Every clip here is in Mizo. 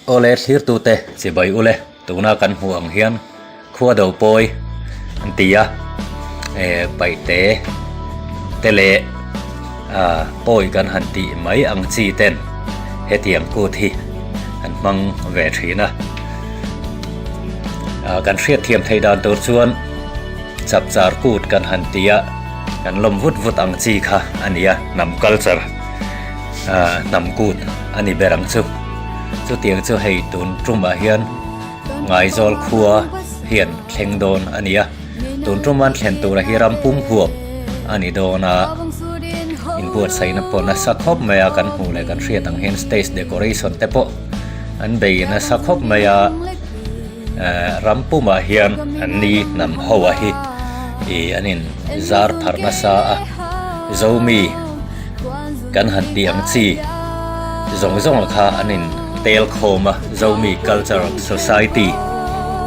Awle thlirtute chibai ule tuna kan hmuh ang hian khua do pawi an ti a, eh paihte te leh ah pawi kan han tih mai ang chi ten hetiang kut hi an hmang ve thin a. Ah kan hriatthiam theih dan tur chuan chapchar kut kan han ti a, kan lawm vut vut ang chi kha a ni a, hnam culture. Ahh hnam kut a ni ber ang chu. Chutiang chu hei tun tumah hian Ngaizawl khua hian thleng dawn a ni a. Tun tuman thlen tura hi ram pum huap a ni dawn a. Inbuatsaihna pawh nasa khawp mai a kan hmuh leh kan hriat ang hian stage decoration te pawh an bei nasa khawp mai a. Ehh ram pumah hian an ni hnam ho a hi ih an in zar pharh nasa a Zomi kan han tih ang chi zawng zawng ah kha an in tel khawm a Zomi cultural society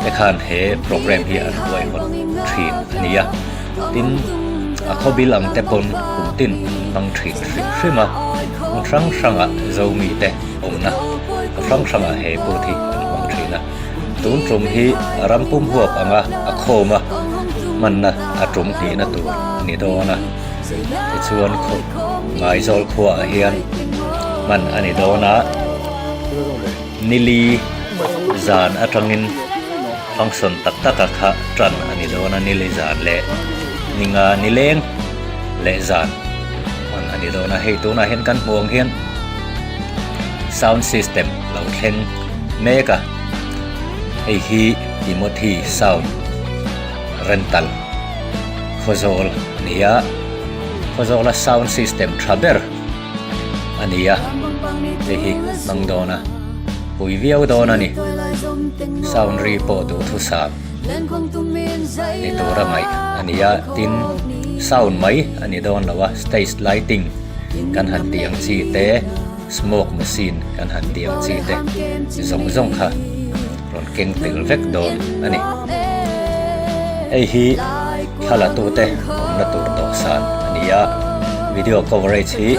te khan he program hi an huaihawt thin a ni a tin a khawbil ang te pawn kum tin an hmang thin hrim hrim a hmun hrang hrang ah Zomi te awmna hrang hrang ah he kut hi an hmang thin a tun tum hi ram pum huap anga a khawm a hmanna a tum hnihna tur a ni dawn a tichuan khaw Ngaizawl khuaah hian hman a ni dawn a nili zan atangin function tak tak a kha tan a ni dawn a nili zan leh ninga nileng leh zan hman a ni dawn a hei tunah hian kan hmuh ang hian. Sound system lo thleng mek a, hei hi Timothy sound rental Khawzawl a ni a, Khawzawla sound system tha ber a ni a, hei hi hmang dawn a, pui viau dawn a ni, sound ri pawh duhthusam ni tura ngaih a ni a, tin sound mai a ni dawn lo a, stage lighting. Kan han tih ang chi te, smoke machine kan han tih ang chi te zawng zawng kha rawn keng tel vek dawn a ni. Hei hi thla la tute awmna tur dawhsan a ni a, video coverage hi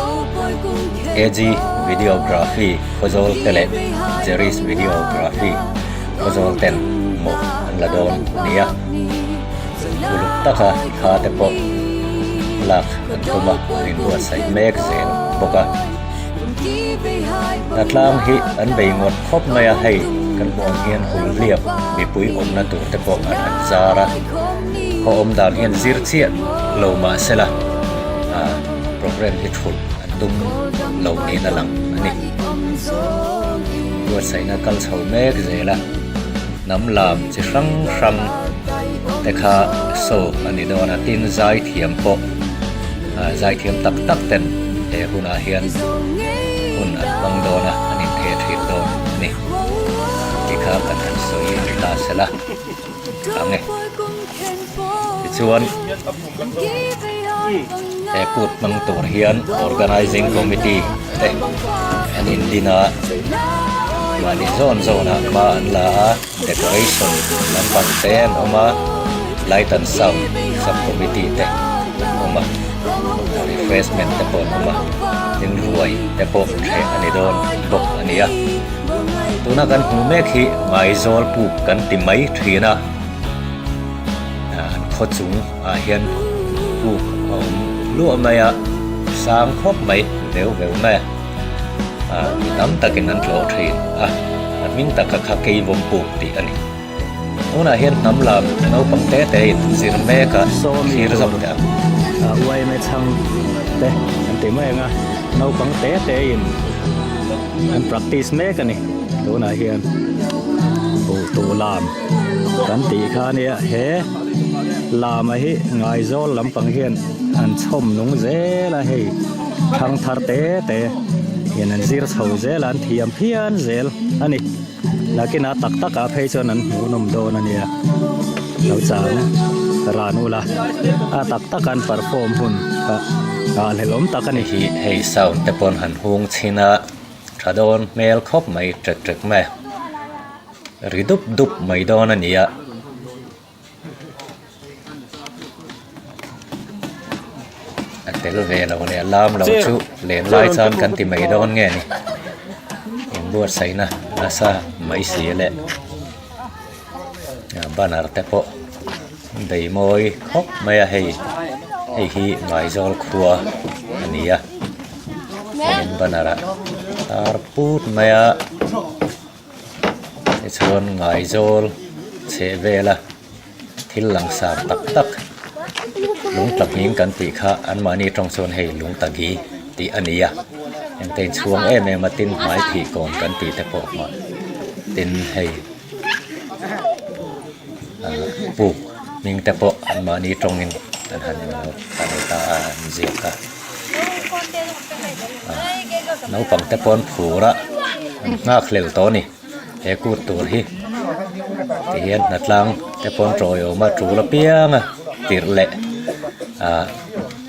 AG Videography Khawzawl te leh Jerry's Videography Khawzawl ten mawh an la dawn a ni a. Uluk taka thla te pawh lak an tum a, an inbuatsaih mek zel bawk a. Hnatlang hi an bei ngawt khawp mai a, hei kan hmuh ang hian hulhliap mipui awmna tur te pawh an han zar a, khaw awm dan hian zir chiah lo mah sela ah program hi thulh an tum lo niin a lang a ni. Buatsaihna kal chho mek zel a. Hnam lam chi hrang hrang te kha show a ni dawn a, tin zaithiam pawh zaithiam tak tak ten he hunah hian hun an hmang dawn a, an intheh thin dawn a ni tih kha kan han sawi ta sela ang e. Tichuan he kut hmang tur hian Organizing Committee te an indin a, mahni zawn zawnah hma an la a, decoration lampang te an awm a, light and sound sub committee te an awm a, refreshment te pawh an awm a, tin ruai te pawh thleh a ni dawn bawk a ni a. Tuna kan hmuh mek hi Ngaizawl puk kan ti mai thin a. An khaw chung ah hian puk a awm luah mai a, sang khawp mai veu veu mai a, ah mi tam takin an tlawh thin a, a hming taka kha Keivawm puk tih a ni. Tunah hian hnam lam naupang te te in zir mek a thlir zawk teh ang. Uaime chhang te an ti mai ang a, naupang te te in an practice mek a ni tunah hian buh tuh lam. Kan tih kha ania he lama hi Ngaizawl lampang hian an chhawm nung zel a hei thang thar te te hian an zir chho zel a an thiam phian zel a ni nakinah tak tak ah phei chuan an hmuhnawm dawn a nia lo chang ran ula a tak tak an perform hun kha nghahhlelawm tak a ni. Hei hei sound te pawn han hung chhin a tha dawn hmel khawp mai ṭek ṭek mai a. Ri dup dup mai dawn a ni a. A tel ve lo leh a lam lo chu len lai chuan kan ti mai dawn nge ni. Inbuatsaihna nasa mai si leh banner te pawh bei mawi khawp mai a hei hei hi Ngaizawl khua a ni a chuanin banner ah tar put mai a tichuan Ngaizawl chheh vela thil langsar tak tak lung tla nghing kan tih kha anmahni tawng chuan hei lung ta gi tih a ni a engte inchhuang em em a tin hmai phih kawm kan tih te pawh hmuh tin hei ah puk hming te pawh anmahni tawngin an han an ta a an ziak a ah naupang te pawh an phur a an nghak hlel tawh a ni. He kut tur hi ti hian hnatlang te pawn tawiawm a tul apiang a tirh leh ah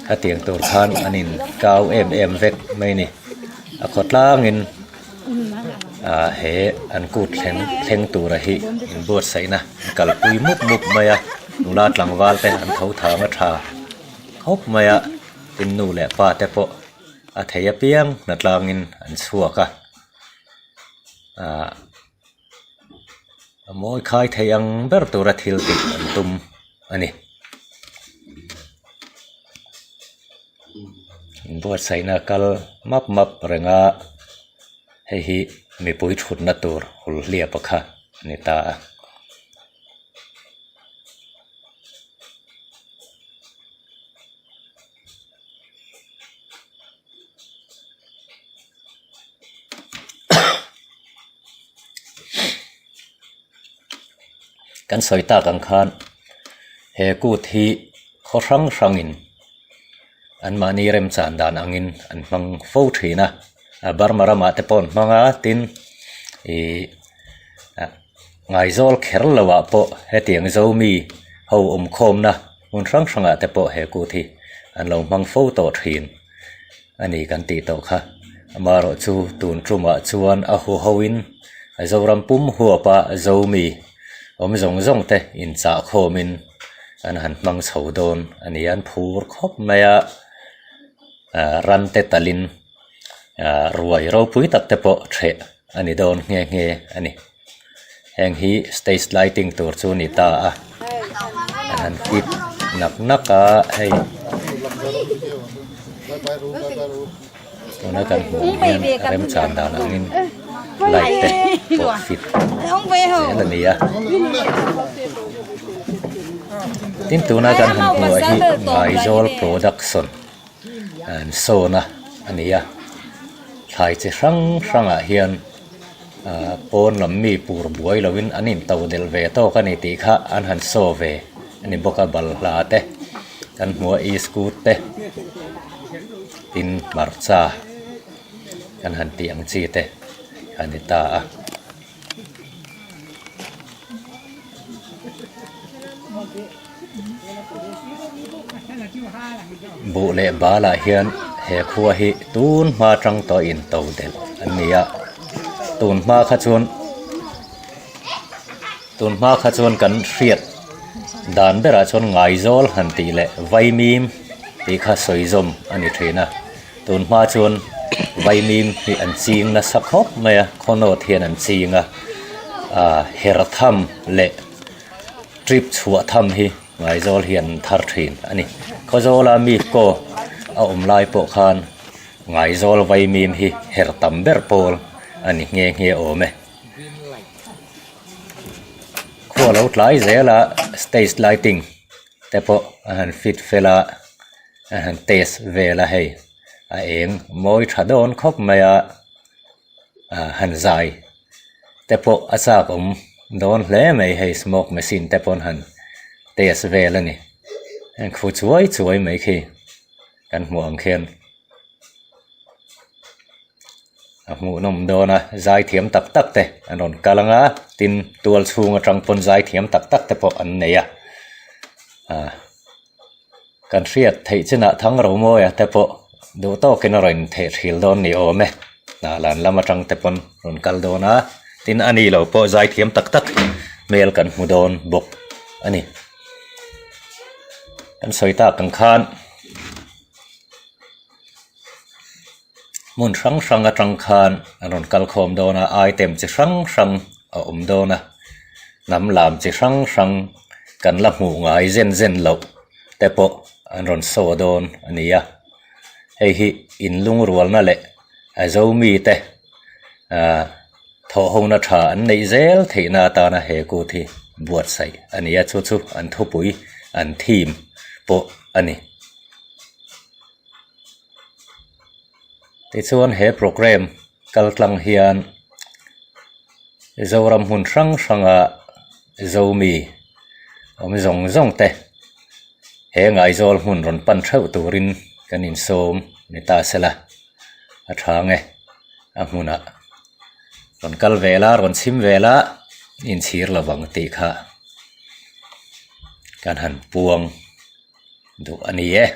hetiang tur khan an in kau em em vek mai a ni a khawtlangin ah he an kut thleng thleng tura hi inbuatsaihna an kalpui mup mup mai a nula tlangval te an tho thang a tha khawp mai a tin nu leh pa te pawh a thei apiang hnatlangin an chhuak a. Ahh a mawi khai thei ang ber tura thil tih an tum a ni. Inbuatsaihna kal map map reng a hei hi mipui thutna tur hulhliap a kha a ni ta a. Kan sawi tak ang khan he kut hi khaw hrang hrangin anmahni remchan dan angin an hmang fo thin a a Burma ramah te pawh an hmang a tin ihh Ngaizawl kher loah pawh hetiang Zomi ho awmkhawmna hmun hrang hrangah te pawh he kut hi an lo hmang fo tawh thin. A ni kan tih tawh kha. Amaherawh chu tun tumah chuan a hu hoin a Zoram pum huapa Zomi awm zawng zawng te inchah khawmin an han hmang chho dawn a ni a, an phur khawp mai a, ah ran te talin ah ruai ropui tak te pawh ṭheh a ni dawn nghe nghe a ni. Heng hi stage lighting tur chu a ni ta a an han fit nak nak a hei tuna kan hmuh ang hian remchan dan angin light te pawh fit zel a ni a tin tuna kan han hmuh ah hi Ngaizawl production an sawn a a ni a thlai chi hrang hrangah hian. Ahh pawn lam mi pur buai lovin an in to delh ve tawk a ni tih kha an han saw ve a ni bawk a balhla te kan hmu a iskut te tin hmarcha kan han tih ang chi te a ni ta a. Buh leh balah hian he khua hi tun hma tang tawh in to delh an ni a tun hma kha chuan tun hma kha chuan kan hriat dan berah chuan ngaizawl han tih leh vaimim tih kha sawi zawm a ni thin a tun hma chuan vaimim hi an ching nasa khawp mai a khawnawt hian an ching a ah her tham leh. Trip chhuah tham hi Ngaizawl hi an thar thin a ni. Khawzawla mi kaw a awm lai pawh khan Ngaizawl vaimim hi her tam ber pawl a ni nghe nghe awm e. Khua lo tlai zel a stage lighting te pawh a han fit fel a, a han test vel a hei a eng mawi tha dawn khawp mai a. ah han zai te pawh a chak awm dawn hle mai hei smoke machine te pawn han test vel a ni heng khu chuai chuai mai khi kan hmuh ang khian a hmuhnawm dawn a zai thiam tak tak te an rawn kal ang a tin tual chhung atang pawn zai thiam tak tak te pawh an nei a ah. Kan hriat theih chinah Thangromawia te pawh duh tawkin a rawn intheh hril dawn ni awm e. Hnahlan lam atang te pawn rawn kal dawn a, tin a ni lo pawh zaithiam tak tak hmel kan hmu dawn bawk a ni. Kan sawi tak ang khan. Hmun hrang hrang atang khan an rawn kal khawm dawn a, item chi hrang hrang a awm dawn a, hnam lam chi hrang hrang kan la hmuh ngai zen zen loh te pawh an rawn show dawn a ni a, hei hi inlungrualna leh a zomi te ahh thawhhona tha an neih zel theihna atana he kut hi buatsaih a ni a, chu chu an thupui an theme pawh a ni. Tichuan he programme kal tlang hian Zoram hmun hrang hranga Zomi awm zawng zawng te he Ngaizawl hmun rawn pan theuh turin kan insawm ni ta sela a tha nge a hmunah rawn kal vel a rawn chhim vel a inchhir lovang tih kha kan han puang duh a ni e.